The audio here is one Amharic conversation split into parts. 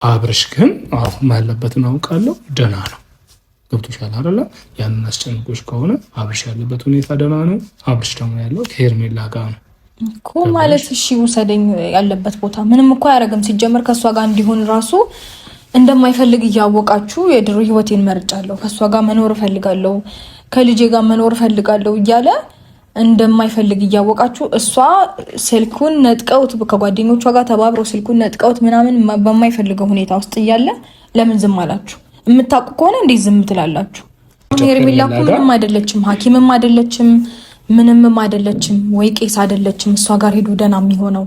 አብርሽ ግን አሁን ያለበትን አውቃለሁ፣ ደህና ነው። ገብቶሻል አይደለ? ያንን አስጨንቆሽ ከሆነ አብርሽ ያለበት ሁኔታ ደህና ነው። አብርሽ ደግሞ ያለው ከሄርሜላ ጋር ነው እኮ ማለት እሺ፣ ውሰደኝ ያለበት ቦታ ምንም እኮ አያደርግም። ሲጀመር ከእሷ ጋር እንዲሆን ራሱ እንደማይፈልግ እያወቃችሁ የድሮ ህይወቴን መርጫለሁ፣ ከእሷ ጋር መኖር እፈልጋለሁ፣ ከልጄ ጋር መኖር እፈልጋለሁ እያለ እንደማይፈልግ እያወቃችሁ እሷ ስልኩን ነጥቀውት ከጓደኞቿ ጋር ተባብረው ስልኩን ነጥቀውት ምናምን በማይፈልገው ሁኔታ ውስጥ እያለ ለምን ዝም አላችሁ? የምታውቁ ከሆነ እንዴት ዝም ትላላችሁ? ሄርሜላ እኮ ምንም አይደለችም፣ ሐኪምም አይደለችም፣ ምንምም አይደለችም፣ ወይ ቄስ አይደለችም። እሷ ጋር ሄዶ ደህና የሚሆነው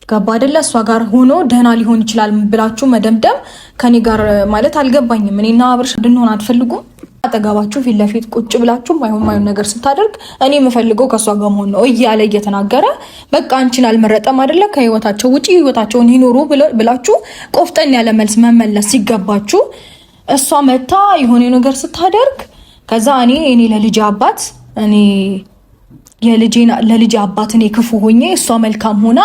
ገባ አይደለ? እሷ ጋር ሆኖ ደህና ሊሆን ይችላል ብላችሁ መደምደም ከኔ ጋር ማለት አልገባኝም። እኔና አብርሽ እንድንሆን አትፈልጉም? አጠገባችሁ ፊት ለፊት ቁጭ ብላችሁ ማይሆን ማይሆን ነገር ስታደርግ እኔ የምፈልገው ከእሷ ጋር መሆን ነው እያለ እየተናገረ በቃ አንቺን አልመረጠም አይደለ? ከህይወታቸው ውጪ ህይወታቸውን ይኖሩ ብላችሁ ቆፍጠን ያለ መልስ መመለስ ሲገባችሁ እሷ መታ የሆነ ነገር ስታደርግ ከዛ እኔ ለልጅ አባት እኔ ለልጅ አባት እኔ ክፉ ሆኜ እሷ መልካም ሆና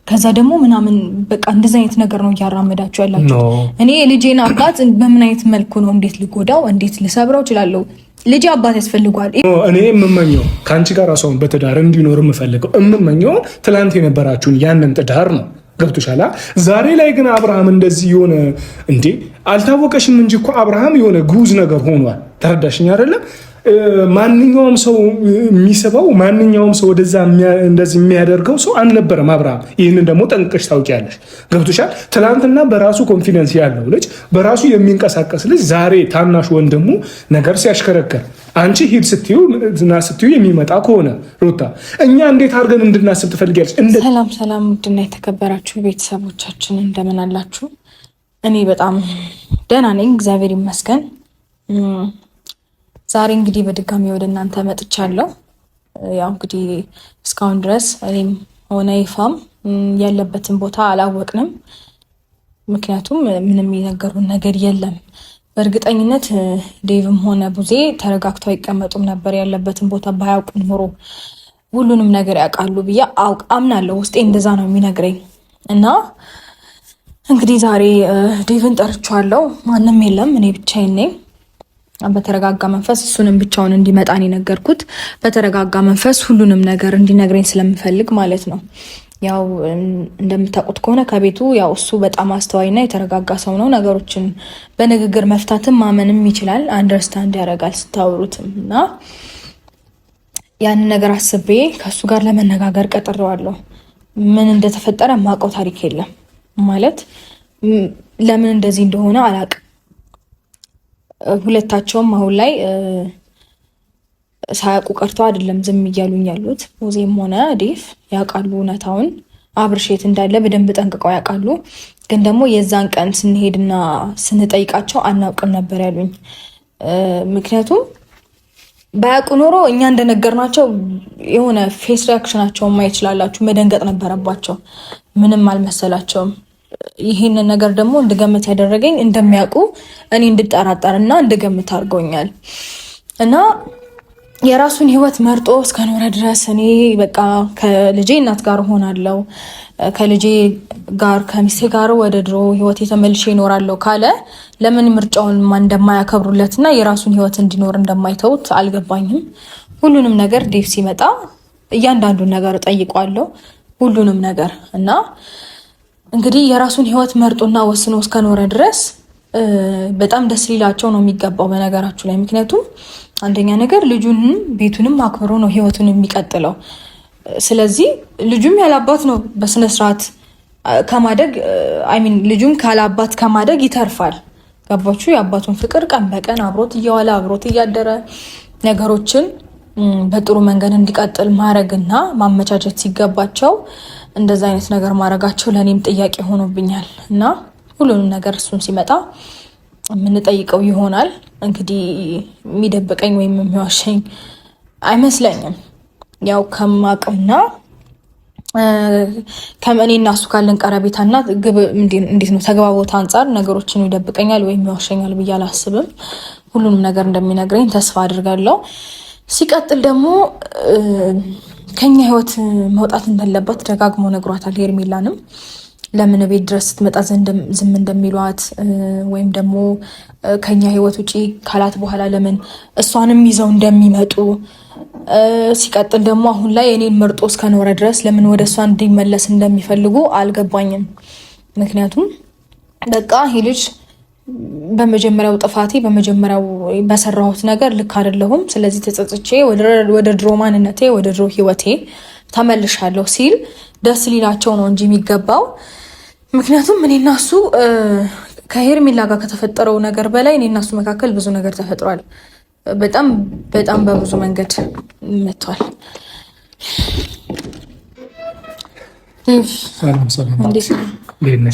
ከዛ ደግሞ ምናምን በቃ እንደዚህ አይነት ነገር ነው እያራመዳችሁ ያላችሁ። እኔ የልጄን አባት በምን አይነት መልኩ ነው እንዴት ልጎዳው፣ እንዴት ልሰብረው እችላለሁ? ልጄ አባት ያስፈልጓል። እኔ የምመኘው ከአንቺ ጋር ሰውን በትዳር እንዲኖር የምፈልገው የምመኘው ትላንት የነበራችሁን ያንን ትዳር ነው። ገብቶሻል። ዛሬ ላይ ግን አብርሃም እንደዚህ የሆነ እንዴ አልታወቀሽም እንጂ እኮ አብርሃም የሆነ ጉዝ ነገር ሆኗል። ተረዳሽኝ አይደለም? ማንኛውም ሰው የሚስበው ማንኛውም ሰው ወደዛ እንደዚህ የሚያደርገው ሰው አልነበረም አብርሃም። ይህንን ደግሞ ጠንቅቀሽ ታውቂያለሽ። ገብቶሻል። ትናንትና በራሱ confidence ያለው ልጅ፣ በራሱ የሚንቀሳቀስ ልጅ ዛሬ ታናሽ ወንድሙ ነገር ሲያሽከረከር አንቺ ሂድ ስትዩ ና ስትዩ የሚመጣ ከሆነ ሩታ እኛ እንዴት አድርገን እንድናስብ ትፈልጊያለሽ? ሰላም ሰላም፣ ውድና የተከበራችሁ ቤተሰቦቻችን እንደምን አላችሁ? እኔ በጣም ደህና ነኝ፣ እግዚአብሔር ይመስገን። ዛሬ እንግዲህ በድጋሚ ወደ እናንተ መጥቻለሁ። ያው እንግዲህ እስካሁን ድረስ እኔም ሆነ ይፋም ያለበትን ቦታ አላወቅንም። ምክንያቱም ምንም የነገሩን ነገር የለም። በእርግጠኝነት ዴቭም ሆነ ቡዜ ተረጋግተው አይቀመጡም ነበር ያለበትን ቦታ ባያውቁ ኖሮ። ሁሉንም ነገር ያውቃሉ ብዬ አምናለሁ። ውስጤ እንደዛ ነው የሚነግረኝ። እና እንግዲህ ዛሬ ዴቭን ጠርቼዋለሁ። ማንም የለም፣ እኔ ብቻዬን ነኝ። በተረጋጋ መንፈስ እሱንም ብቻውን እንዲመጣ ነው የነገርኩት። በተረጋጋ መንፈስ ሁሉንም ነገር እንዲነግረኝ ስለምፈልግ ማለት ነው። ያው እንደምታውቁት ከሆነ ከቤቱ ያው እሱ በጣም አስተዋይና የተረጋጋ ሰው ነው። ነገሮችን በንግግር መፍታትም ማመንም ይችላል። understand ያደርጋል ስታወሩትም እና ያንን ነገር አስቤ ከእሱ ጋር ለመነጋገር ቀጥሬዋለሁ። ምን እንደተፈጠረ የማውቀው ታሪክ የለም ማለት ለምን እንደዚህ እንደሆነ አላውቅም። ሁለታቸውም አሁን ላይ ሳያውቁ ቀርቶ አይደለም ዝም እያሉኝ ያሉት። ቡዜም ሆነ ዴፍ ያውቃሉ እውነታውን፣ አብርሽ የት እንዳለ በደንብ ጠንቅቀው ያውቃሉ። ግን ደግሞ የዛን ቀን ስንሄድና ስንጠይቃቸው አናውቅም ነበር ያሉኝ። ምክንያቱም ባያውቁ ኖሮ እኛ እንደነገርናቸው የሆነ face reaction ኣቸውን ማየት ይችላላችሁ። መደንገጥ ነበረባቸው። ምንም አልመሰላቸውም። ይህንን ነገር ደግሞ እንድገምት ያደረገኝ እንደሚያውቁ እኔ እንድጠራጠር እና እንድገምት አድርጎኛል። እና የራሱን ህይወት መርጦ እስከኖረ ድረስ እኔ በቃ ከልጄ እናት ጋር እሆናለሁ፣ ከልጄ ጋር ከሚስቴ ጋር ወደ ድሮ ህይወት የተመልሼ ይኖራለሁ ካለ ለምን ምርጫውን እንደማያከብሩለት እና የራሱን ህይወት እንዲኖር እንደማይተውት አልገባኝም። ሁሉንም ነገር ዴቭ ሲመጣ እያንዳንዱን ነገር እጠይቀዋለሁ፣ ሁሉንም ነገር እና እንግዲህ የራሱን ህይወት መርጦና ወስኖ እስከኖረ ድረስ በጣም ደስ ሊላቸው ነው የሚገባው በነገራችሁ ላይ። ምክንያቱም አንደኛ ነገር ልጁንም ቤቱንም አክብሮ ነው ህይወቱን የሚቀጥለው። ስለዚህ ልጁም ያላባት ነው በስነስርዓት ከማደግ I mean ልጁም ካላባት ከማደግ ይተርፋል። ገባችሁ? የአባቱን ፍቅር ቀን በቀን አብሮት እየዋለ አብሮት እያደረ ነገሮችን በጥሩ መንገድ እንዲቀጥል ማድረግና ማመቻቸት ሲገባቸው እንደዛ አይነት ነገር ማድረጋቸው ለእኔም ጥያቄ ሆኖብኛል እና ሁሉንም ነገር እሱን ሲመጣ የምንጠይቀው ይሆናል። እንግዲህ የሚደብቀኝ ወይም የሚዋሸኝ አይመስለኝም። ያው ከማቅና ከእኔ እና እሱ ካለን ቀረቤታና እንዴት ነው ተግባቦት አንጻር ነገሮችን ይደብቀኛል ወይም ይዋሸኛል ብዬ አላስብም። ሁሉንም ነገር እንደሚነግረኝ ተስፋ አድርጋለሁ። ሲቀጥል ደግሞ ከኛ ህይወት መውጣት እንዳለባት ደጋግሞ ነግሯታል። ሄርሜላንም ለምን ቤት ድረስ ስትመጣ ዝም እንደሚሏት ወይም ደግሞ ከኛ ህይወት ውጪ ካላት በኋላ ለምን እሷንም ይዘው እንደሚመጡ፣ ሲቀጥል ደግሞ አሁን ላይ እኔን መርጦ እስከኖረ ድረስ ለምን ወደ እሷ እንዲመለስ እንደሚፈልጉ አልገባኝም። ምክንያቱም በቃ ይሄ ልጅ በመጀመሪያው ጥፋቴ በመጀመሪያው በሰራሁት ነገር ልክ አይደለሁም፣ ስለዚህ ተጸጽቼ ወደ ድሮ ማንነቴ ወደ ድሮ ህይወቴ ተመልሻለሁ ሲል ደስ ሊላቸው ነው እንጂ የሚገባው። ምክንያቱም እኔና እሱ ከሄርሜላ ጋር ከተፈጠረው ነገር በላይ እኔና እሱ መካከል ብዙ ነገር ተፈጥሯል። በጣም በጣም በብዙ መንገድ መጥቷል።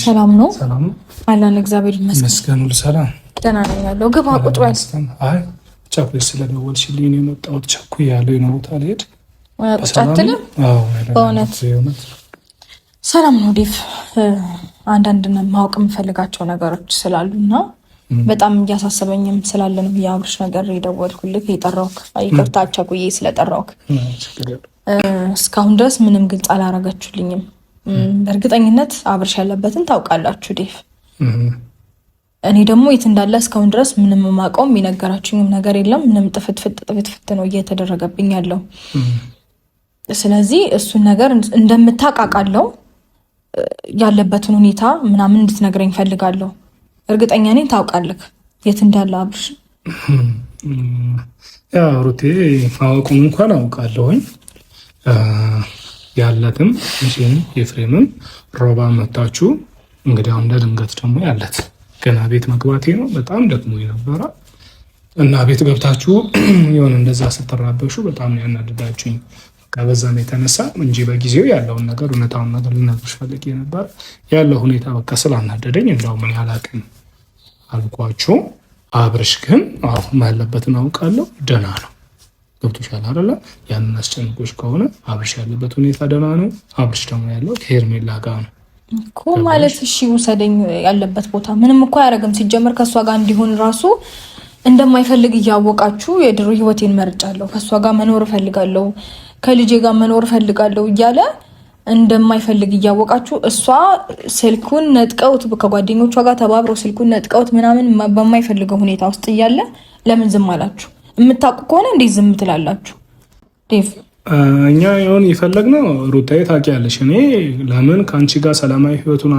ሰላም ነው አለን። እግዚአብሔር ይመስገን። ሁሉ ሰላም፣ ደህና ነኝ ያለው። ግባ ቁጭ በል። አይ ቸኩለሽ ስለደወልሽልኝ ነው የመጣሁት። ቸኩያለሁ፣ የሆነ ቦታ ልሄድ። ቁጭ አትልም? በእውነት ሰላም ነው ዴቭ። አንዳንድ ማወቅ የምፈልጋቸው ነገሮች ስላሉ እና በጣም እያሳሰበኝም ስላለ ነው የአብርሽ ነገር የደወልኩልህ የጠራሁህ። ይቅርታ አቻኩዬ ስለጠራሁህ። እስካሁን ድረስ ምንም ግልጽ አላረጋችሁልኝም። በእርግጠኝነት አብርሽ ያለበትን ታውቃላችሁ ዴቭ። እኔ ደግሞ የት እንዳለ እስካሁን ድረስ ምንም የማውቀውም የነገራችሁኝም ነገር የለም። ምንም ጥፍትፍት ጥፍትፍት ነው እየተደረገብኝ ያለው። ስለዚህ እሱን ነገር እንደምታውቅ አውቃለሁ። ያለበትን ሁኔታ ምናምን እንድትነግረኝ እፈልጋለሁ። እርግጠኛ ነኝ ታውቃለህ የት እንዳለ አብርሽ። ያው ሩቴ ማወቁን እንኳን አውቃለሁኝ። ያለትም መቼም ኤፍሬምም ሮባ መታችሁ እንግዲህ አሁን እንደ ድንገት ደግሞ ያለት ገና ቤት መግባቴ ነው። በጣም ደክሞ የነበረ እና ቤት ገብታችሁ የሆነ እንደዛ ስትራበሹ በጣም ነው ያናድዳችሁኝ። በዛም የተነሳ እንጂ በጊዜው ያለውን ነገር እውነታውን ነገር ልነግርሽ ፈልጌ ነበር። ያለው ሁኔታ በቃ ስላናደደኝ እንደው ምን ያላቅም አልኳችሁ። አብርሽ ግን አሁን ያለበትን አውቃለሁ፣ ደህና ነው። ገብቶሻል አይደለ? ያንን አስጨንቆሽ ከሆነ አብርሽ ያለበት ሁኔታ ደህና ነው። አብርሽ ደግሞ ያለው ከሄርሜላ ጋር ነው እኮ ማለት እሺ፣ ውሰደኝ ያለበት ቦታ ምንም እኮ አያደርግም። ሲጀመር ከእሷ ጋር እንዲሆን ራሱ እንደማይፈልግ እያወቃችሁ የድሮ ህይወቴን መርጫለሁ፣ ከእሷ ጋር መኖር እፈልጋለሁ፣ ከልጄ ጋር መኖር እፈልጋለሁ እያለ እንደማይፈልግ እያወቃችሁ እሷ ስልኩን ነጥቀውት ከጓደኞቿ ጋር ተባብረው ስልኩን ነጥቀውት ምናምን በማይፈልገው ሁኔታ ውስጥ እያለ ለምን ዝም አላችሁ? የምታውቁ ከሆነ እንዴት ዝም ትላላችሁ? ዴቭ እኛ የሆን የፈለግነው ሩታዬ ታውቂያለሽ፣ እኔ ለምን ከአንቺ ጋር ሰላማዊ ህይወቱን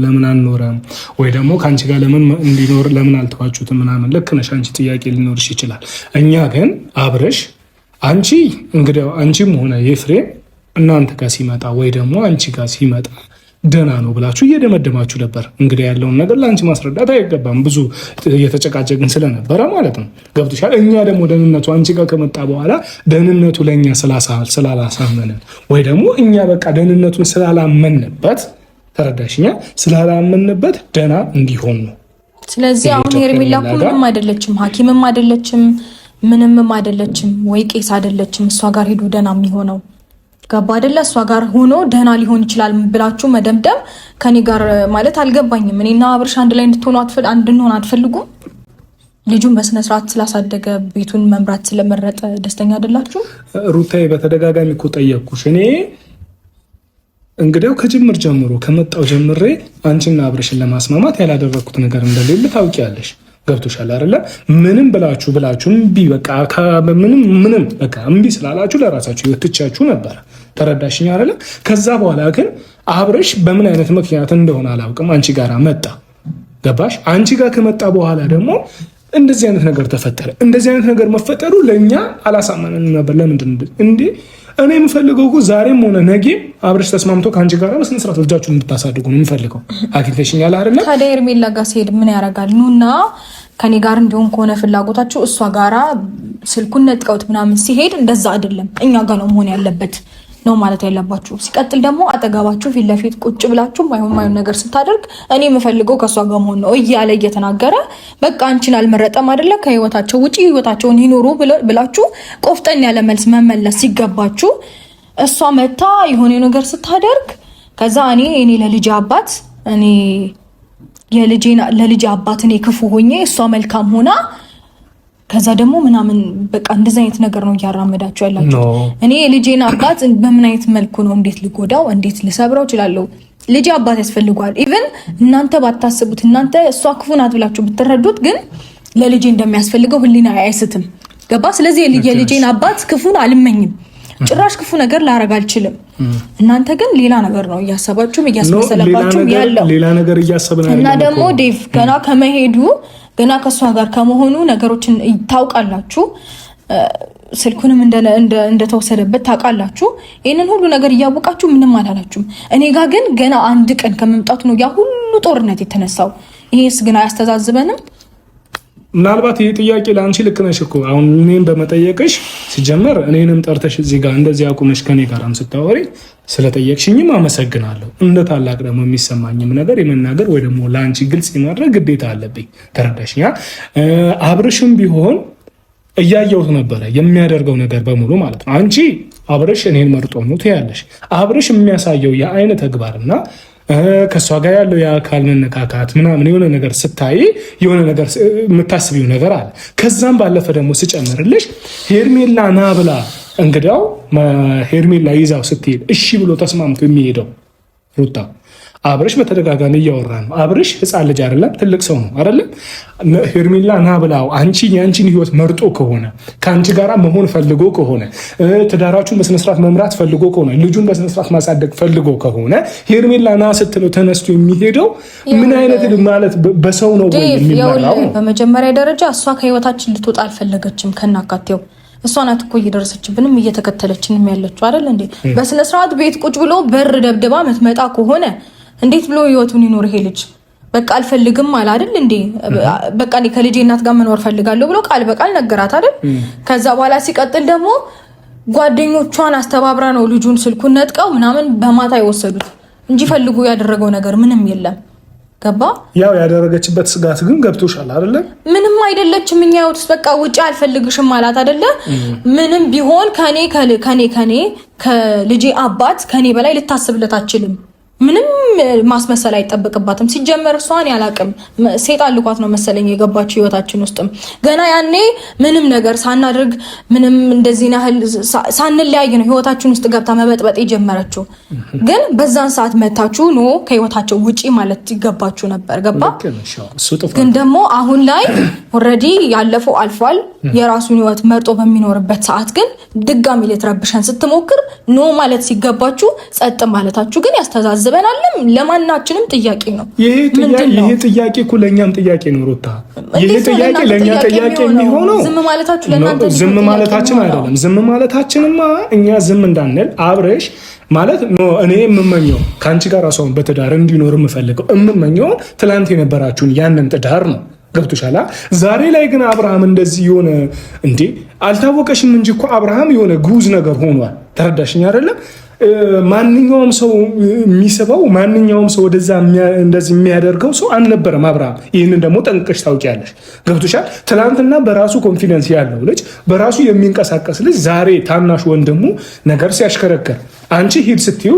ለምን አልኖረም ወይ ደግሞ ከአንቺ ጋር ለምን እንዲኖር ለምን አልተዋችሁትም ምናምን። ልክ ነሽ አንቺ፣ ጥያቄ ሊኖርሽ ይችላል። እኛ ግን አብረሽ አንቺ እንግዲያው አንቺም ሆነ ኤፍሬም እናንተ ጋር ሲመጣ ወይ ደግሞ አንቺ ጋር ሲመጣ ደህና ነው ብላችሁ እየደመደማችሁ ነበር። እንግዲህ ያለውን ነገር ለአንቺ ማስረዳት አይገባም፣ ብዙ እየተጨቃጨቅን ስለነበረ ማለት ነው። ገብቶሻል። እኛ ደግሞ ደህንነቱ አንቺ ጋር ከመጣ በኋላ ደህንነቱ ለእኛ ስላላሳመንን ወይ ደግሞ እኛ በቃ ደህንነቱን ስላላመንበት፣ ተረዳሽኛ? ስላላመንበት ደህና እንዲሆን ነው። ስለዚህ አሁን ሄርሜላ እኮ ምንም አይደለችም፣ ሐኪምም አይደለችም፣ ምንምም አይደለችም፣ ወይ ቄስ አይደለችም። እሷ ጋር ሄዶ ደህና የሚሆነው ገባ አይደለ? እሷ ጋር ሆኖ ደህና ሊሆን ይችላል ብላችሁ መደምደም ከኔ ጋር ማለት አልገባኝም። እኔና አብርሽ አንድ ላይ እንድትሆኑ እንድንሆን አትፈልጉም? ልጁን በስነ ስርዓት ስላሳደገ ቤቱን መምራት ስለመረጠ ደስተኛ አይደላችሁ? ሩታዬ፣ በተደጋጋሚ እኮ ጠየቅኩሽ። እኔ እንግዲያው ከጅምር ጀምሮ ከመጣው ጀምሬ አንቺና አብርሽን ለማስማማት ያላደረግኩት ነገር እንደሌለ ታውቂያለሽ። ገብቶሻል አይደለ? ምንም ብላችሁ ብላችሁ እምቢ በቃ ምንም ምንም በቃ እምቢ ስላላችሁ ለራሳችሁ ህይወት ትቻችሁ ነበረ። ተረዳሽኝ አይደለ? ከዛ በኋላ ግን አብርሽ በምን አይነት ምክንያት እንደሆነ አላውቅም አንቺ ጋር መጣ። ገባሽ? አንቺ ጋር ከመጣ በኋላ ደግሞ እንደዚህ አይነት ነገር ተፈጠረ። እንደዚህ አይነት ነገር መፈጠሩ ለእኛ አላሳመነንም ነበር። ለምንድን እንዴ እኔ የምፈልገው እኮ ዛሬም ሆነ ነገም አብረሽ ተስማምቶ ከአንቺ ጋር በስነ ስርዓት ልጃችሁን እንድታሳድጉ ነው የምፈልገው። አግኝተሽኛል አይደለ? ታዲያ ሄርሜላ ጋር ሲሄድ ምን ያደርጋል? ኑና ከኔ ጋር እንዲሆን ከሆነ ፍላጎታችሁ እሷ ጋራ ስልኩን ነጥቀውት ምናምን ሲሄድ እንደዛ አይደለም፣ እኛ ጋር ነው መሆን ያለበት ነው ማለት ያለባችሁ። ሲቀጥል ደግሞ አጠገባችሁ ፊት ለፊት ቁጭ ብላችሁ ማይሆን ማይሆን ነገር ስታደርግ እኔ የምፈልገው ከእሷ ጋር መሆን ነው እያለ እየተናገረ በቃ አንቺን አልመረጠም አይደለ ከህይወታቸው ውጪ ህይወታቸውን ይኖሩ ብላችሁ ቆፍጠን ያለ መልስ መመለስ ሲገባችሁ እሷ መታ የሆነ ነገር ስታደርግ ከዛ እኔ ለልጅ አባት እኔ ለልጅ አባት እኔ ክፉ ሆኜ እሷ መልካም ሆና ከዛ ደግሞ ምናምን በቃ እንደዚህ አይነት ነገር ነው እያራመዳችሁ ያላችሁ። እኔ የልጄን አባት በምን አይነት መልኩ ነው እንዴት ልጎዳው፣ እንዴት ልሰብረው እችላለሁ? ልጅ አባት ያስፈልገዋል። Even እናንተ ባታስቡት፣ እናንተ እሷ ክፉ ናት ብላችሁ ብትረዱት፣ ግን ለልጄ እንደሚያስፈልገው ህሊና አይስትም። ገባ? ስለዚህ የልጄን አባት ክፉን አልመኝም። ጭራሽ ክፉ ነገር ላረግ አልችልም። እናንተ ግን ሌላ ነገር ነው እያሰባችሁም እያስመሰለባችሁም ያለው። ሌላ ነገር እያሰብን እና ደግሞ ዴቭ ገና ከመሄዱ ገና ከእሷ ጋር ከመሆኑ ነገሮችን ታውቃላችሁ። ስልኩንም እንደተወሰደበት ታውቃላችሁ። ይህንን ሁሉ ነገር እያወቃችሁ ምንም አላላችሁም። እኔ ጋ ግን ገና አንድ ቀን ከመምጣቱ ነው ያ ሁሉ ጦርነት የተነሳው። ይሄስ ግን አያስተዛዝበንም? ምናልባት ይህ ጥያቄ ለአንቺ ልክ ነሽ እኮ አሁን እኔን በመጠየቅሽ ሲጀመር እኔንም ጠርተሽ እዚህ ጋር እንደዚህ አቁመሽ ከኔ ጋርም ስታወሪ ስለጠየቅሽኝም አመሰግናለሁ። እንደ ታላቅ ደግሞ የሚሰማኝም ነገር የመናገር ወይ ደግሞ ለአንቺ ግልጽ የማድረግ ግዴታ አለብኝ። ተረዳሽኛ? አብርሽም ቢሆን እያየሁት ነበረ የሚያደርገው ነገር በሙሉ ማለት ነው። አንቺ አብርሽ እኔን መርጦ ነው ትያለሽ። አብርሽ የሚያሳየው የአይን ተግባርና ከእሷ ጋር ያለው የአካል መነካካት ምናምን የሆነ ነገር ስታይ የሆነ ነገር የምታስቢው ነገር አለ። ከዛም ባለፈ ደግሞ ስጨምርልሽ ሄርሜላ ና ብላ እንግዲያው ሄርሜላ ይዛው ስትሄድ እሺ ብሎ ተስማምቶ የሚሄደው ሩታ አብርሽ በተደጋጋሚ እያወራ ነው። አብርሽ ህፃን ልጅ አይደለም፣ ትልቅ ሰው ነው አይደለም። ሄርሜላ ና ብላው አንቺ የአንቺን ህይወት መርጦ ከሆነ ከአንቺ ጋራ መሆን ፈልጎ ከሆነ ትዳራችሁን በስነስርዓት መምራት ፈልጎ ከሆነ ልጁን በስነስርዓት ማሳደግ ፈልጎ ከሆነ ሄርሜላ ና ስትለው ተነስቶ የሚሄደው ምን አይነት ማለት በሰው ነው ወይ የሚመራው? በመጀመሪያ ደረጃ እሷ ከህይወታችን ልትወጣ አልፈለገችም ከናካቴው እሷ ናት እኮ እየደረሰችብንም እየተከተለችንም ያለችው አይደል እንዴ? በስነስርዓት ቤት ቁጭ ብሎ በር ደብድባ ምትመጣ ከሆነ እንዴት ብሎ ህይወቱን ይኖር ይሄ ልጅ? በቃ አልፈልግም አለ አይደል እንዴ? በቃ እኔ ከልጄ እናት ጋር መኖር ፈልጋለሁ ብሎ ቃል በቃል ነገራት አይደል? ከዛ በኋላ ሲቀጥል ደግሞ ጓደኞቿን አስተባብራ ነው ልጁን ስልኩን ነጥቀው ምናምን በማታ የወሰዱት እንጂ ፈልጎ ያደረገው ነገር ምንም የለም። ገባ? ያው ያደረገችበት ስጋት ግን ገብቶሻል አይደለ? ምንም አይደለችም። እኛ ህይወት ውስጥ በቃ ውጪ አልፈልግሽም አላት አይደለ? ምንም ቢሆን ከኔ ከኔ ከኔ ከልጄ አባት ከኔ በላይ ልታስብለት አችልም። ምንም ማስመሰል አይጠበቅባትም። ሲጀመር እሷን ያላቅም ሴጣን ልኳት ነው መሰለኝ የገባችው ህይወታችን ውስጥም ገና ያኔ ምንም ነገር ሳናደርግ ምንም እንደዚህ ያህል ሳንለያይ ነው ህይወታችን ውስጥ ገብታ መበጥበጥ የጀመረችው። ግን በዛን ሰዓት መታችሁ no ከህይወታቸው ውጪ ማለት ይገባችሁ ነበር። ገባ። ግን ደግሞ አሁን ላይ already ያለፈው አልፏል። የራሱን ህይወት መርጦ በሚኖርበት ሰዓት ግን ድጋሚ ልትረብሸን ስትሞክር no ማለት ሲገባችሁ ጸጥ ማለታችሁ ግን ያስተዛዝበናልም። ለማናችንም ጥያቄ ነው። ይሄ ጥያቄ እኮ ለእኛም ጥያቄ ነው ሩታ። ይሄ ጥያቄ ለእኛ ጥያቄ የሚሆነው ዝም ማለታችሁ ለእናንተ ዝም ማለታችን አይደለም። ዝም ማለታችንማ እኛ ዝም እንዳንል አብረሽ ማለት እኔ የምመኘው ከአንቺ ጋር ሰውን በትዳር እንዲኖር የምፈልገው የምመኘው ትላንት የነበራችሁን ያንን ትዳር ነው። ገብቶሻል። ዛሬ ላይ ግን አብርሃም እንደዚህ የሆነ እንዴ አልታወቀሽም እንጂ እኮ አብርሃም የሆነ ጉዝ ነገር ሆኗል። ተረዳሽኝ አይደለም? ማንኛውም ሰው የሚስበው ማንኛውም ሰው ወደዛ እንደዚህ የሚያደርገው ሰው አልነበረም አብርሃም። ይህንን ደግሞ ጠንቅቀሽ ታውቂያለሽ። ገብቶሻል። ትናንትና በራሱ confidence ያለው ልጅ፣ በራሱ የሚንቀሳቀስ ልጅ ዛሬ ታናሽ ወንድሙ ነገር ሲያሽከረከር አንቺ ሂድ ስትዩ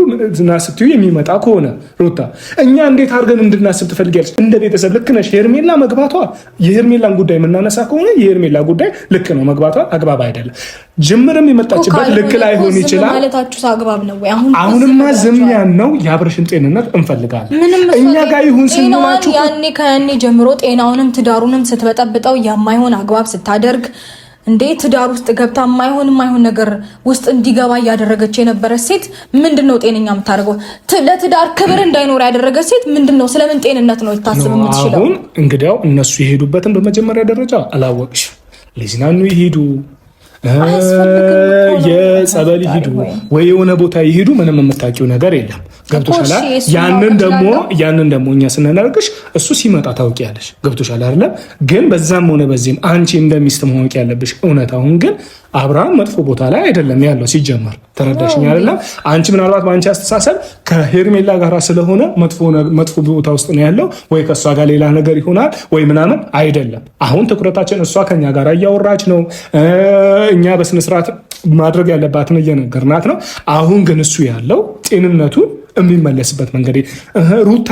ና ስትዩ የሚመጣ ከሆነ ሩታ እኛ እንዴት አድርገን እንድናስብ ትፈልጊያለሽ? እንደ ቤተሰብ ልክ ነሽ። ሄርሜላ መግባቷ የሄርሜላን ጉዳይ የምናነሳ ከሆነ የሄርሜላ ጉዳይ ልክ ነው፣ መግባቷ አግባብ አይደለም። ጅምርም የመጣችበት ልክ ላይሆን ይችላል። አሁንማ ዝም ያልነው የአብርሽን ጤንነት እንፈልጋለን። እኛ ጋር ይሁን ስንላችሁ ያኔ ከያኔ ጀምሮ ጤናውንም ትዳሩንም ስትበጠብጠው የማይሆን አግባብ ስታደርግ እንዴ ትዳር ውስጥ ገብታ የማይሆን የማይሆን ነገር ውስጥ እንዲገባ እያደረገች የነበረ ሴት ምንድን ነው ጤነኛ የምታደርገው? ለትዳር ክብር እንዳይኖር ያደረገ ሴት ምንድን ነው ስለምን ጤንነት ነው ልታስብ የምትችለው? አሁን እንግዲያው እነሱ የሄዱበትን በመጀመሪያ ደረጃ አላወቅሽ። ሊዝናኑ ይሄዱ የጸበል ይሄዱ ወይ የሆነ ቦታ ይሄዱ፣ ምንም የምታውቂው ነገር የለም። ገብቶሻል። ያንን ደግሞ ያንን ደግሞ እኛ ስናደርግሽ እሱ ሲመጣ ታውቂያለሽ። ገብቶሻል አይደለም? ግን በዛም ሆነ በዚህም አንቺ እንደሚስት ማወቅ ያለብሽ እውነት አሁን ግን አብርሃም መጥፎ ቦታ ላይ አይደለም ያለው ሲጀመር፣ ተረዳሽኝ አይደለም? አንቺ ምናልባት በአንቺ አስተሳሰብ ከሄርሜላ ጋር ስለሆነ መጥፎ ቦታ ውስጥ ነው ያለው ወይ ከእሷ ጋር ሌላ ነገር ይሆናል ወይ ምናምን አይደለም። አሁን ትኩረታችን እሷ ከኛ ጋር እያወራች ነው፣ እኛ በስነስርዓት ማድረግ ያለባትን እየነገርናት ነው። አሁን ግን እሱ ያለው ጤንነቱን የሚመለስበት መንገድ ሩታ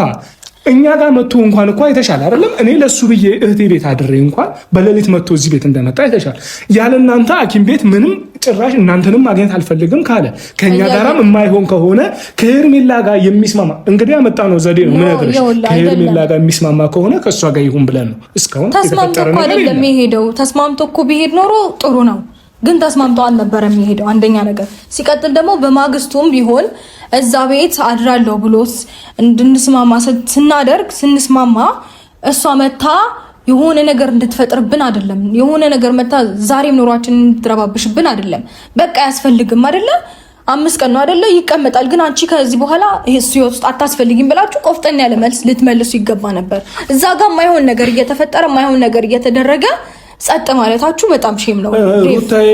እኛ ጋር መጥቶ እንኳን እኮ አይተሻል አይደለም? እኔ ለሱ ብዬ እህቴ ቤት አድሬ እንኳን በሌሊት መጥቶ እዚህ ቤት እንደመጣ አይተሻል። ያለ እናንተ ሐኪም ቤት ምንም ጭራሽ እናንተንም ማግኘት አልፈልግም ካለ ከእኛ ጋራም የማይሆን ከሆነ ከሄርሜላ ጋር የሚስማማ እንግዲህ ያመጣ ነው ዘዴ ነው የምነግርሽ። ከሄርሜላ ጋር የሚስማማ ከሆነ ከእሷ ጋር ይሁን ብለን ነው። እስካሁን ተስማምቶ እኮ አይደለም የሄደው። ተስማምቶ እኮ ቢሄድ ኖሮ ጥሩ ነው፣ ግን ተስማምቶ አልነበረም የሄደው። አንደኛ ነገር ሲቀጥል ደግሞ በማግስቱም ቢሆን እዛ ቤት አድራለሁ ብሎስ እንድንስማማ ስናደርግ ስንስማማ እሷ መታ የሆነ ነገር እንድትፈጥርብን አይደለም። የሆነ ነገር መታ ዛሬም ኑሯችን እንድትረባብሽብን አይደለም። በቃ አያስፈልግም አይደለም። 5 ቀን ነው አይደለ? ይቀመጣል። ግን አንቺ ከዚህ በኋላ እሱ ህይወት ውስጥ አታስፈልጊም ብላችሁ ቆፍጠን ያለ መልስ ልትመልሱ ይገባ ነበር። እዛ ጋር የማይሆን ነገር እየተፈጠረ የማይሆን ነገር እየተደረገ ጸጥ ማለታችሁ በጣም shame ነው። ሩታዬ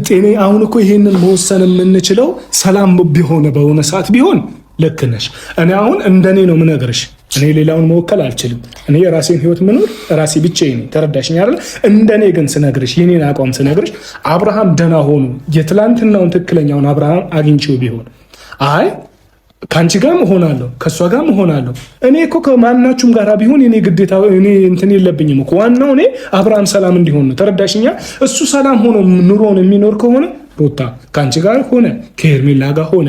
ጤኔ፣ አሁን እኮ ይሄንን መወሰን የምንችለው ሰላም ቢሆን በሆነ ሰዓት ቢሆን ልክ ነሽ። እኔ አሁን እንደኔ ነው ምነግርሽ። እኔ ሌላውን መወከል አልችልም። እኔ የራሴን ህይወት ምኖር ራሴ ብቻዬን ነኝ። ተረዳሽኝ አይደል? እንደኔ ግን ስነግርሽ፣ የኔን አቋም ስነግርሽ አብርሃም ደህና ሆኖ የትላንትናውን ትክክለኛውን አብርሃም አግኝቼው ቢሆን አይ ከአንቺ ጋር እሆናለሁ ከእሷ ጋር እሆናለሁ። እኔ እኮ ከማናችሁም ጋር ቢሆን እኔ ግዴታ እኔ እንትን የለብኝም እኮ ዋናው እኔ አብርሃም ሰላም እንዲሆን ነው። ተረዳሽኛ? እሱ ሰላም ሆኖ ኑሮውን የሚኖር ከሆነ ሩታ ከአንቺ ጋር ሆነ ከሄርሜላ ጋር ሆነ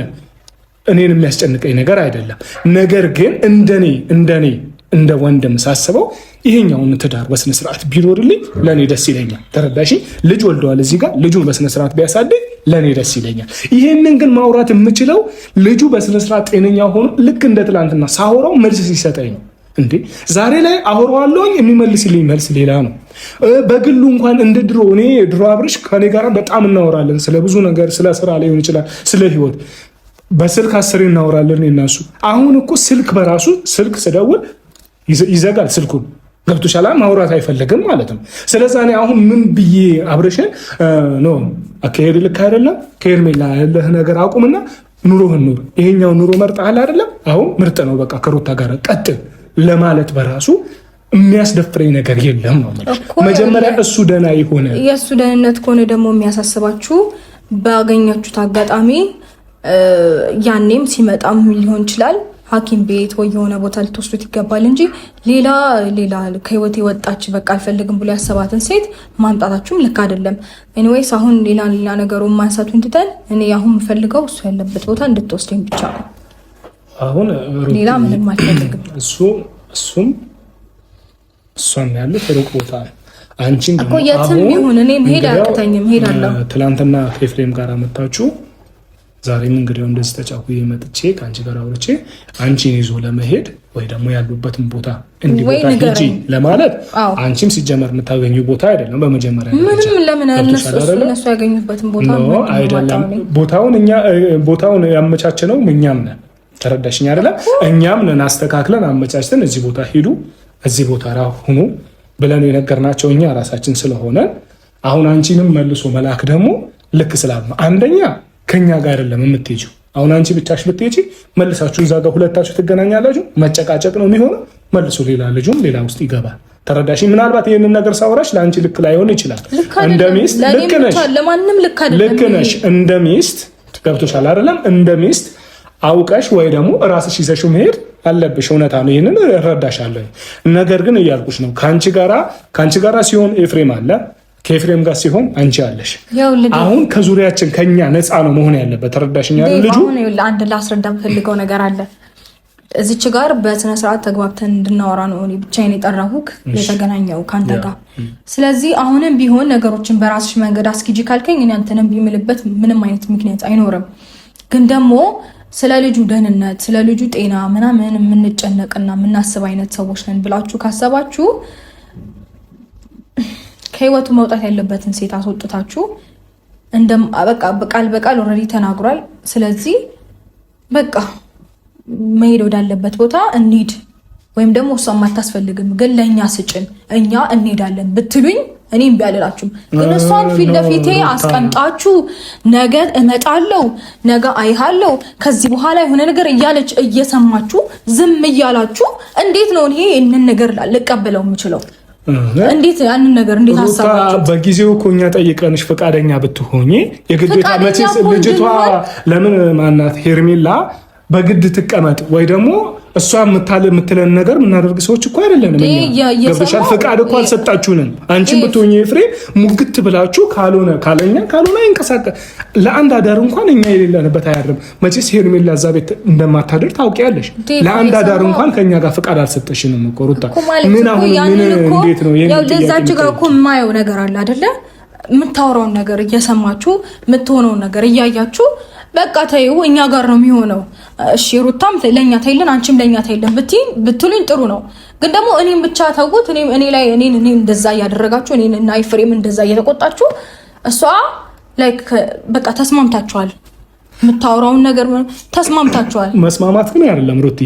እኔን የሚያስጨንቀኝ ነገር አይደለም። ነገር ግን እንደኔ እንደኔ እንደ ወንድም ሳስበው ይሄኛውን ትዳር በስነ ስርዓት ቢኖርልኝ ለእኔ ደስ ይለኛል። ተረዳሽ? ልጅ ወልደዋል እዚህ ጋር ልጁን በስነ ስርዓት ቢያሳድግ ለእኔ ደስ ይለኛል። ይሄንን ግን ማውራት የምችለው ልጁ በስነ ስርዓት ጤነኛ ሆኖ ልክ እንደ ትላንትና ሳወራው መልስ ሲሰጠኝ ነው። እንዴ ዛሬ ላይ አወራዋለሁኝ የሚመልስልኝ መልስ ሌላ ነው። በግሉ እንኳን እንደ ድሮ እኔ ድሮ አብርሽ ከኔ ጋር በጣም እናወራለን ስለ ብዙ ነገር፣ ስለ ስራ ሊሆን ይችላል፣ ስለ ህይወት በስልክ አስሬ እናወራለን። እናሱ አሁን እኮ ስልክ በራሱ ስልክ ስደውል ይዘጋል ስልኩን። ገብቶሻል? ማውራት አይፈልግም ማለት ነው። ስለዛ እኔ አሁን ምን ብዬ አብርሽን no አካሄድ ልክ አይደለም፣ ከሄርሜላ ያለህ ነገር አቁምና ኑሮህን ኑር። ይሄኛው ኑሮ መርጠሃል አይደለም? አሁን ምርጥ ነው፣ በቃ ከሩታ ጋር ቀጥል ለማለት በራሱ የሚያስደፍረኝ ነገር የለም ነው። መጀመሪያ እሱ ደህና የሆነ የእሱ ደህንነት ከሆነ ደግሞ የሚያሳስባችሁ ባገኛችሁት አጋጣሚ ያኔም ሲመጣም ሊሆን ይችላል ሐኪም ቤት ወይ የሆነ ቦታ ልትወስዱት ይገባል እንጂ ሌላ ሌላ ከህይወት የወጣች በቃ አልፈልግም ብሎ ያሰባትን ሴት ማምጣታችሁም ልክ አይደለም። Anyways አሁን ሌላ ሌላ ነገሩን ማንሳቱን ትተን እኔ አሁን የምፈልገው እሱ ያለበት ቦታ እንድትወስደኝ ብቻ ነው። አሁን ሌላ ምንም አልፈልግም። እሱም እሷም ያሉት ሩቅ ቦታ ነው። አንቺም እኮ የትም ይሁን እኔ መሄድ አያቅተኝም፣ እሄዳለሁ። ትላንትና ከኤፍሬም ጋር መታችሁ ዛሬም እንግዲህ እንደዚህ ተጫኩዬ መጥቼ ከአንቺ ጋር አውርቼ አንቺን ይዞ ለመሄድ ወይ ደግሞ ያሉበትን ቦታ እንዲህ ቦታ ሂጂ ለማለት አንቺም ሲጀመር የምታገኙ ቦታ አይደለም። በመጀመሪያ ምንም ለምን እነሱ ያገኙበትን ቦታ አይደለም። ቦታውን እኛ ቦታውን ያመቻቸ ነው እኛም ነን። ተረዳሽኝ አይደለም? እኛም ነን አስተካክለን አመቻችተን እዚህ ቦታ ሂዱ፣ እዚህ ቦታ ሁኑ ብለን የነገርናቸው እኛ ራሳችን ስለሆነ አሁን አንቺንም መልሶ መላክ ደግሞ ልክ ስላልሆነ አንደኛ ከኛ ጋር አይደለም የምትሄጂው። አሁን አንቺ ብቻሽ ብትሄጂ መልሳችሁ እዛ ጋር ሁለታችሁ ትገናኛላችሁ። መጨቃጨቅ ነው የሚሆነው። መልሶ ሌላ ልጁም ሌላ ውስጥ ይገባል። ተረዳሽ? ምናልባት ይህንን ነገር ሳውራሽ ለአንቺ ልክ ላይሆን ይችላል። እንደ ሚስት ልክ ነሽ፣ ልክ ነሽ። እንደ ሚስት ገብቶሻል አይደለም? እንደ ሚስት አውቀሽ ወይ ደግሞ ራስሽ ይዘሽው መሄድ አለብሽ። እውነታ ነው። ይህንን እረዳሻለሁ። ነገር ግን እያልኩሽ ነው ከአንቺ ጋራ ሲሆን ኤፍሬም አለ ከኤፍሬም ጋር ሲሆን አንቺ አለሽ። አሁን ከዙሪያችን ከኛ ነፃ ነው መሆን ያለበት። ተረዳሽኛ? ልጁ አንድ ላስረዳ የምፈልገው ነገር አለ እዚች ጋር በስነ ስርዓት ተግባብተን እንድናወራ ነው እኔ ብቻዬን የጠራሁህ የተገናኘው ከአንተ ጋር። ስለዚህ አሁንም ቢሆን ነገሮችን በራስሽ መንገድ አስኪጂ ካልከኝ እኔ አንተንም ቢምልበት ምንም አይነት ምክንያት አይኖርም። ግን ደግሞ ስለ ልጁ ደህንነት፣ ስለ ልጁ ጤና ምናምን የምንጨነቅና የምናስብ አይነት ሰዎች ነን ብላችሁ ካሰባችሁ ከህይወቱ መውጣት ያለበትን ሴት አስወጥታችሁ በቃ ቃል በቃል already ተናግሯል። ስለዚህ በቃ መሄድ ወዳለበት ቦታ እንሂድ፣ ወይም ደግሞ እሷም አታስፈልግም ግን ለእኛ ስጭን እኛ እንሄዳለን ብትሉኝ እኔ እምቢ አልላችሁም። ግን እሷን ፊት ለፊቴ አስቀምጣችሁ ነገ እመጣለሁ፣ ነገ አይሃለሁ፣ ከዚህ በኋላ የሆነ ነገር እያለች እየሰማችሁ ዝም እያላችሁ እንዴት ነው እኔ ይህንን ነገር ልቀበለው የምችለው? እንዴት ያንን ነገር እንዴት አሰባችሁ? በጊዜው እኮ እኛ ጠይቀንሽ ፈቃደኛ ብትሆኚ የግዴታ መቼስ ልጅቷ ለምን ማናት ሄርሜላ በግድ ትቀመጥ ወይ ደግሞ እሷ የምትለን ነገር የምናደርግ ሰዎች እኮ አይደለንም። ገብቶሻል? ፈቃድ እኮ አልሰጣችሁንም። አንቺን ብትሆኚ ኤፍሬም ሙግት ብላችሁ ካልሆነ ካለኛ ካልሆነ አይንቀሳቀስ ለአንድ አዳር እንኳን እኛ የሌለንበት አያድርም። መቼስ ሄርሜላ እዛ ቤት እንደማታድር ታውቂያለሽ። ለአንድ አዳር እንኳን ከኛ ጋር ፈቃድ አልሰጠሽንም እኮ ሩታ። ምን አሁን ምን እንዴት ነው ለዛች ጋር እኮ የማየው ነገር አለ አይደለ? የምታወራውን ነገር እየሰማችሁ የምትሆነውን ነገር እያያችሁ በቃ ተይው፣ እኛ ጋር ነው የሚሆነው። እሺ ሩታም ለኛ ተይልን፣ አንቺም ለኛ ተይልን ብትሉኝ ጥሩ ነው። ግን ደግሞ እኔም ብቻ ተውት። እኔ ላይ እኔን እኔን እንደዛ እያደረጋችሁ እኔን እና ኤፍሬም እንደዛ እየተቆጣችሁ እሷ like በቃ ተስማምታችኋል። የምታወራውን ነገር ተስማምታችኋል። መስማማት ግን አይደለም ሩቲ።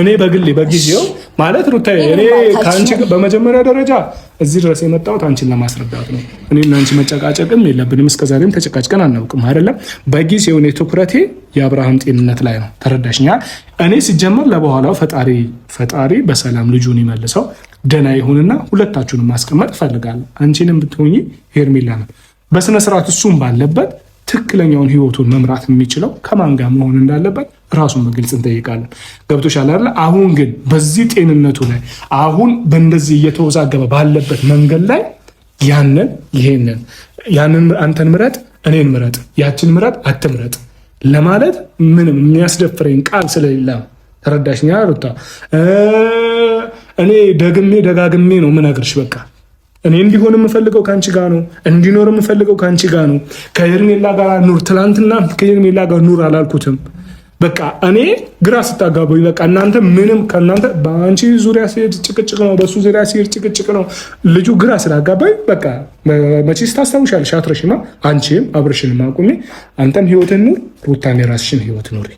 እኔ በግሌ በጊዜው ማለት ሩታ እኔ ከአንቺ በመጀመሪያ ደረጃ እዚህ ድረስ የመጣሁት አንቺን ለማስረዳት ነው። እኔ እና አንቺ መጨቃጨቅም የለብንም። እስከዛሬም ተጨቃጭቀን አናውቅም አይደለም። በጊዜው እኔ ትኩረቴ የአብርሃም ጤንነት ላይ ነው። ተረዳሽኛል? እኔ ሲጀመር ለበኋላው ፈጣሪ ፈጣሪ በሰላም ልጁን ይመልሰው ደህና ይሁንና ሁለታችሁንም ማስቀመጥ እፈልጋለሁ። አንቺንም ብትሆኚ ሄርሜላ ነው በስነ ስርዓት እሱም ባለበት ትክክለኛውን ህይወቱን መምራት የሚችለው ከማን ጋር መሆን እንዳለበት ራሱን በግልጽ እንጠይቃለን። ገብቶሻል አይደለ? አሁን ግን በዚህ ጤንነቱ ላይ አሁን በእንደዚህ እየተወዛገበ ባለበት መንገድ ላይ ያንን ይሄንን ያንን አንተን ምረጥ፣ እኔን ምረጥ፣ ያችን ምረጥ፣ አትምረጥ ለማለት ምንም የሚያስደፍረኝ ቃል ስለሌለ ተረዳሽኛ ሩታ? እኔ ደግሜ ደጋግሜ ነው ምነግርሽ በቃ እኔ እንዲሆን የምፈልገው ከአንቺ ጋር ነው። እንዲኖር የምፈልገው ከአንቺ ጋር ነው። ከሄርሜላ ጋር ኑር፣ ትላንትና ከሄርሜላ ጋር ኑር አላልኩትም። በቃ እኔ ግራ ስታጋቡኝ፣ በቃ እናንተ ምንም ከእናንተ በአንቺ ዙሪያ ሲሄድ ጭቅጭቅ ነው፣ በእሱ ዙሪያ ሲሄድ ጭቅጭቅ ነው። ልጁ ግራ ስላጋባኝ በቃ መቼስ ታስታውሻለሽ፣ አትረሽማ። አንቺም አብርሽንም አቁሜ አንተም ህይወትን ኑር፣ ሩታም የራስሽን ህይወት ኑሪ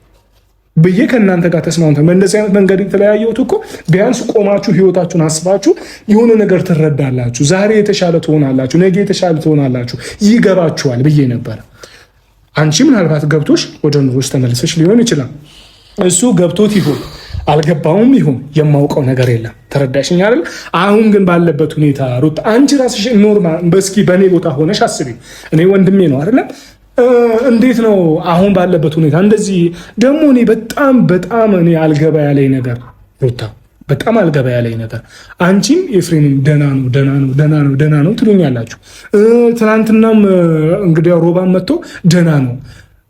ብዬ ከእናንተ ጋር ተስማምተን በእንደዚህ አይነት መንገድ የተለያየሁት እኮ ቢያንስ ቆማችሁ ህይወታችሁን አስባችሁ የሆነ ነገር ትረዳላችሁ፣ ዛሬ የተሻለ ትሆናላችሁ፣ ነገ የተሻለ ትሆናላችሁ፣ ይገባችኋል ብዬ ነበር። አንቺ ምናልባት ገብቶሽ ወደ ኑሮች ተመልሰሽ ሊሆን ይችላል። እሱ ገብቶት ይሁን አልገባውም ይሁን የማውቀው ነገር የለም። ተረዳሽኝ አይደል? አሁን ግን ባለበት ሁኔታ ሩት፣ አንቺ ራስሽ normal፣ እስኪ በእኔ ቦታ ሆነሽ አስቢ። እኔ ወንድሜ ነው አይደለም እንዴት ነው አሁን ባለበት ሁኔታ እንደዚህ ደግሞ እኔ በጣም በጣም እኔ አልገባ ያለኝ ነገር ሩታ በጣም አልገባ ያለኝ ነገር አንቺም ኤፍሬምም ደህና ነው ደህና ነው ደህና ነው ደህና ነው ትሉኛላችሁ። ትናንትናም እንግዲህ ሮባን መጥቶ ደህና ነው።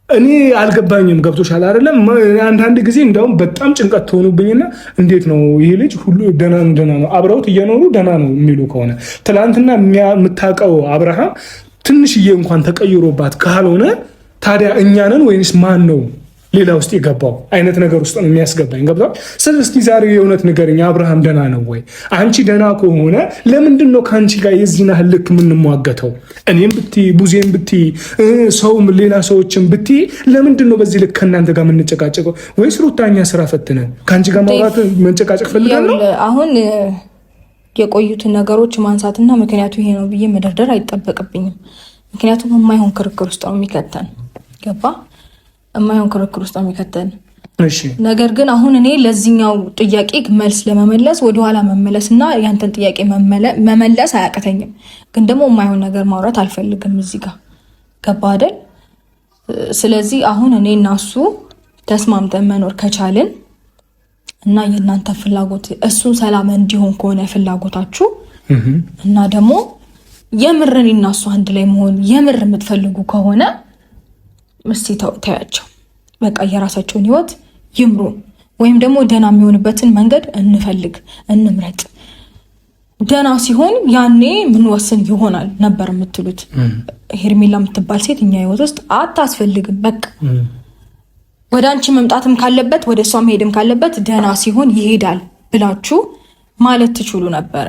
እኔ አልገባኝም። ገብቶሻል አይደለም? አንዳንድ ጊዜ እንዲያውም በጣም ጭንቀት ትሆኑብኝና እንዴት ነው ይሄ ልጅ ሁሉ ደህና ነው ደህና ነው አብረውት እየኖሩ ደህና ነው የሚሉ ከሆነ ትናንትና የምታውቀው አብርሃም ትንሽዬ እንኳን ተቀይሮባት ካልሆነ ታዲያ እኛንን ወይንስ ማን ነው ሌላ ውስጥ የገባው አይነት ነገር ውስጥ ነው የሚያስገባኝ። ገብቷል። ስለዚህ ዛሬ የእውነት ንገረኝ፣ አብርሃም ደህና ነው ወይ? አንቺ ደህና ከሆነ ለምንድን ነው ከአንቺ ጋር የዚህን ያህል ልክ የምንሟገተው? እኔም ብትይ ቡዜም ብትይ ሰውም ሌላ ሰዎችም ብትይ ለምንድን ነው በዚህ ልክ ከእናንተ ጋር የምንጨቃጨቀው? ወይስ ሩታኛ ስራ ፈትነን ከአንቺ ጋር ማውራት መንጨቃጨቅ ፈልጋለሁ? አሁን የቆዩትን ነገሮች ማንሳትና ምክንያቱ ይሄ ነው ብዬ መደርደር አይጠበቅብኝም። ምክንያቱም የማይሆን ክርክር ውስጥ ነው የሚከተን። ገባ? የማይሆን ክርክር ውስጥ ነው የሚከተን። ነገር ግን አሁን እኔ ለዚህኛው ጥያቄ መልስ ለመመለስ ወደኋላ መመለስ እና ያንተን ጥያቄ መመለስ አያቅተኝም። ግን ደግሞ የማይሆን ነገር ማውራት አልፈልግም እዚህ ጋር ገባ አይደል? ስለዚህ አሁን እኔ እና እሱ ተስማምተን መኖር ከቻልን እና የእናንተ ፍላጎት እሱን ሰላም እንዲሆን ከሆነ ፍላጎታችሁ እና ደግሞ የምር እኔ እና እሱ አንድ ላይ መሆን የምር የምትፈልጉ ከሆነ እስቲ ተያቸው፣ በቃ የራሳቸውን ህይወት ይምሩ፣ ወይም ደግሞ ደህና የሚሆንበትን መንገድ እንፈልግ፣ እንምረጥ። ደህና ሲሆን ያኔ ምንወስን ይሆናል ነበር የምትሉት። ሄርሜላ የምትባል ሴት እኛ ህይወት ውስጥ አታስፈልግም። በቃ ወደ አንቺ መምጣትም ካለበት ወደ እሷ መሄድም ካለበት ደህና ሲሆን ይሄዳል ብላችሁ ማለት ትችሉ ነበረ።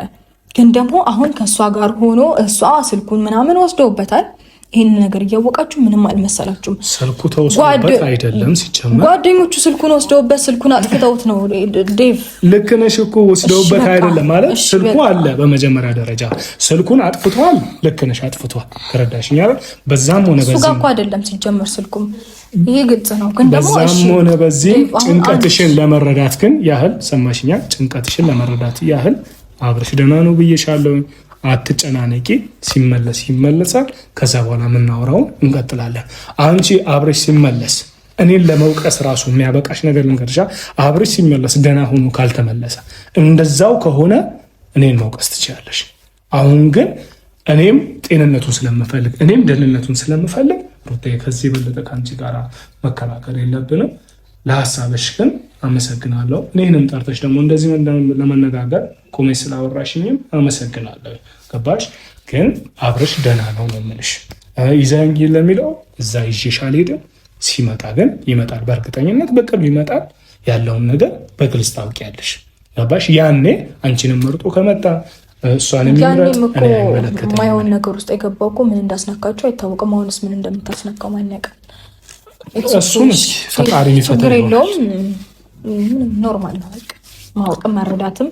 ግን ደግሞ አሁን ከእሷ ጋር ሆኖ እሷ ስልኩን ምናምን ወስደውበታል። ይህን ነገር እያወቃችሁ ምንም አልመሰላችሁም። ስልኩ ተወስዶበት አይደለም ሲጀመር፣ ጓደኞቹ ስልኩን ወስደውበት ስልኩን አጥፍተውት ነው። ዴቭ ልክ ነሽ እኮ ወስደውበት አይደለም ማለት ስልኩ አለ። በመጀመሪያ ደረጃ ስልኩን አጥፍተዋል። ልክ ነሽ፣ አጥፍተዋል። ተረዳሽኝ አይደል? በዛም ሆነ በዚህ እሱ ጋር እኮ አይደለም ሲጀመር ስልኩም፣ ይሄ ግልጽ ነው። ግን ደግሞ በዛም ሆነ በዚህ ጭንቀትሽን ለመረዳት ግን ያህል ሰማሽኛ፣ ጭንቀትሽን ለመረዳት ያህል አብርሽ ደህና ነው ብዬሻለሁኝ። አትጨናነቂ። ሲመለስ ይመለሳል። ከዛ በኋላ የምናወራውን እንቀጥላለን። አንቺ አብረሽ ሲመለስ እኔን ለመውቀስ ራሱ የሚያበቃሽ ነገር ልንገርሻ፣ አብርሽ ሲመለስ ደህና ሆኖ ካልተመለሰ እንደዛው ከሆነ እኔን መውቀስ ትችላለሽ። አሁን ግን እኔም ጤንነቱን ስለምፈልግ እኔም ደህንነቱን ስለምፈልግ ሩቴ ከዚህ የበለጠ ከአንቺ ጋር መከራከር የለብንም። ለሀሳብሽ ግን አመሰግናለሁ። እኔንም ጠርተሽ ደግሞ እንደዚህ ለመነጋገር ቆሜ ስላወራሽኝም አመሰግናለሁ። ገባሽ? ግን አብርሽ ደህና ነው ነው የምልሽ። ይዘኸኝ ለሚለው እዛ ይዤሽ አልሄድም። ሲመጣ ግን ይመጣል፣ በእርግጠኝነት በቅርብ ይመጣል። ያለውን ነገር በግልጽ ታውቂያለሽ። ገባሽ? ያኔ አንቺንም መርጦ ከመጣ እሷን የሚመረጥ የማይሆን ነገር ውስጥ የገባው እኮ ምን እንዳስነካቸው አይታወቅም። አሁንስ ምን እንደምታስነካው ማን ያውቃል? እሱን ፈጣሪ ችግር የለውም። ምንም normal ነው። በቃ ማወቅም መረዳትም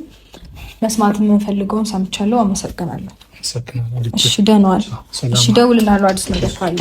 መስማትም የምንፈልገውን ሰምቻለሁ። አመሰግናለሁ። እሺ ደህና ዋል። እሺ እደውልልሃለሁ አዲስ ነገር ካለ።